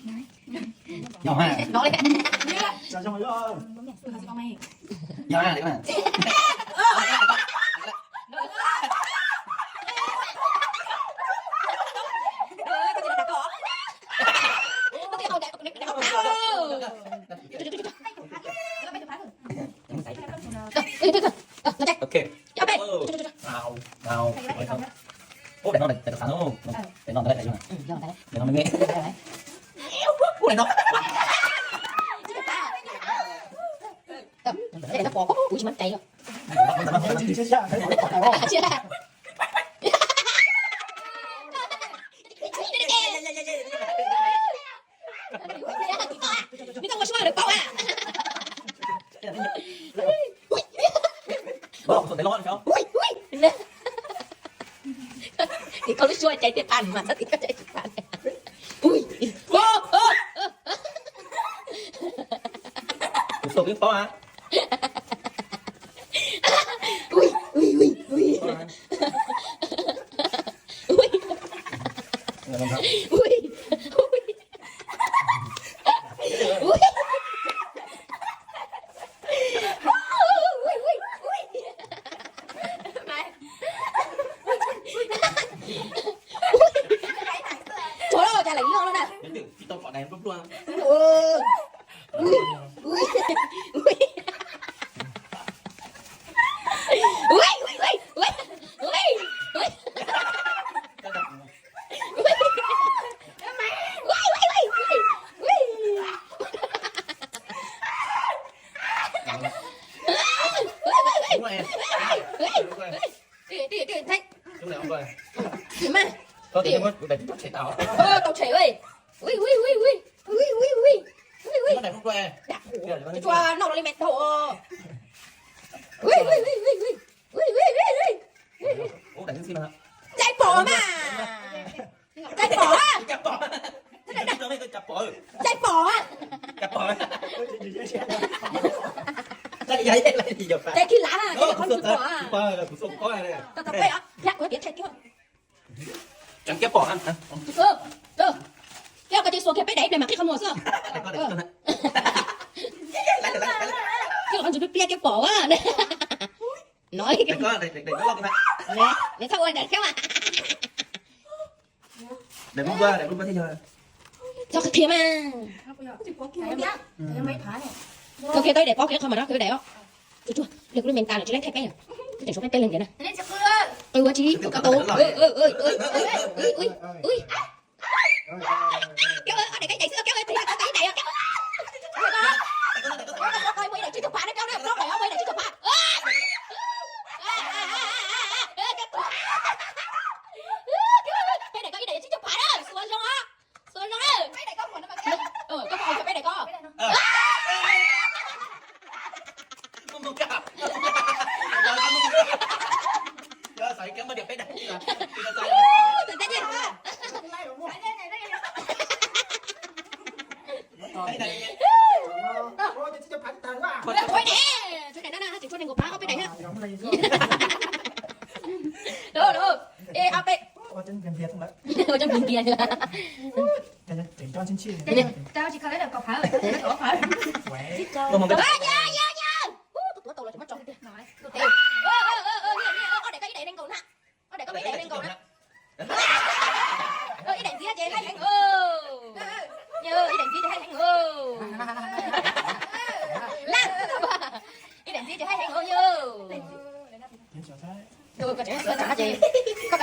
Yog ha. Yog ha. Ok. Ub, daim no daim xav no. Daim no ntawd daim zoo na. Daim no me me. Ub, daim no. Kuv tsis muaj cai. Nws tau ua suab lawv paub a. Tim koj lub suab cai tiag pam mas txhob tim koj cai tiag pam. Kuv xum peb paub a. Ua cas lawm yog no na. Tau tshem. Ua noj li me tau. Cai pom mas. Cai pom. Cai pom. Cai khi lav na, cai qhov tsis pom. Tau tau peb os, yam kuv piav tshais cuag. Tseem kiab pom. Kiab koj cia xuas kiag peb daim Ntawm mas qhib qhov muag xwb. Qhib qhov ntxuag pliab pliab kiag pom a. No, txhob ua ntawd thiab mas. Txhob qhia mas. Tau qhia tau ib daim pob qhib qhov muag no, qhib daim os. Tsuag tsuag, kuv lub me nta lawm tsis leej thaij peb. Kuv tseem tshuav peb peb leeg ntiag na. Qw ua tsi, qw tau. Muaj ib daim tsib caug phav na, muaj ib daim tsib caug phav. Peb daim koj ib daim tsib caug phav na, xuas zoo, xuas zoo. Peb daim koj, koj peb daim koj. Ua daim koj ib daim nees nkaum na. Ua daim koj ib daim nees nkaum na. Ib daim ntxiv ces haib heev. Ib daim ntxiv ces haib heev. Ib daim ntxiv ces haib heev. Koj kav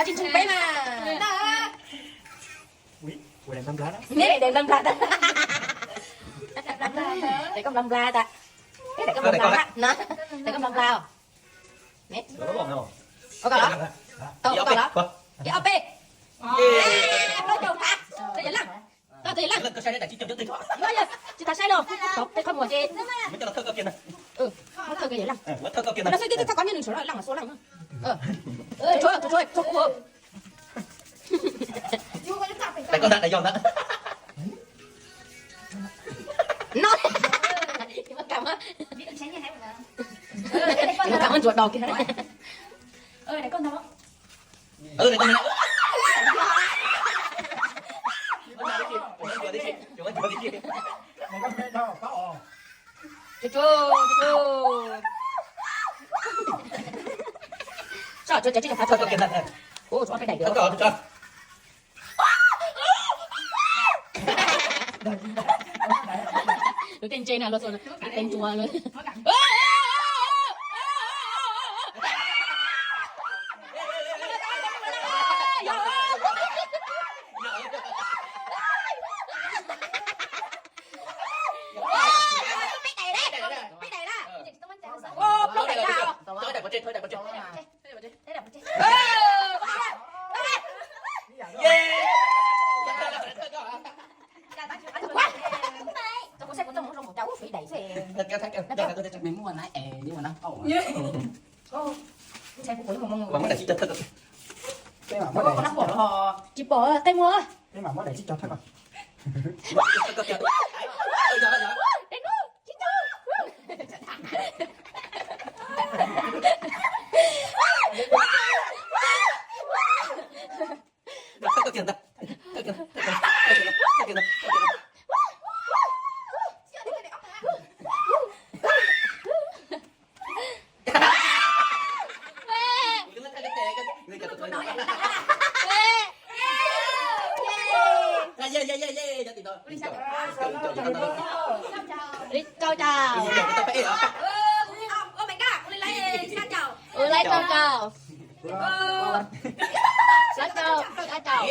tsij ntseeg peb mas. Daim nplas nplas tas. Daim koj nplas nplas tas. Daim koj nplas nplas. Daim koj nplas nplas. Ua koj los? Tau koj los? Ib ob peb. Plaub caug phav. Tau yawm leej. Tau yawm leej. Tsis tas saib los. Tau qhib qhov muag ces. Muab thawj kiag yawm leej. No xwb twb thawj koj nyob nws saum leej mas xua leej. Tsuag tsuag tsuag kuv. Daim koj ntag, daim yog ntag. No. Kam muab ntsuas daus kiag. Tsuag tsuag tsuag tsuag. Tso tso tso tso. Ua tso peb daim. Lub tej ntse na los xua teeb tua. Peb daim na, peb daim na. Plaub daim na. Kuv saib kuv txoj hmoov zoo npaum cas ub, ib daim xwb. Muaj na, ntshai kuv pom ib hmos moo. Tsis pom qe muag. Ua li rau caum. Ua li rau caum. Rau caum, rau caum.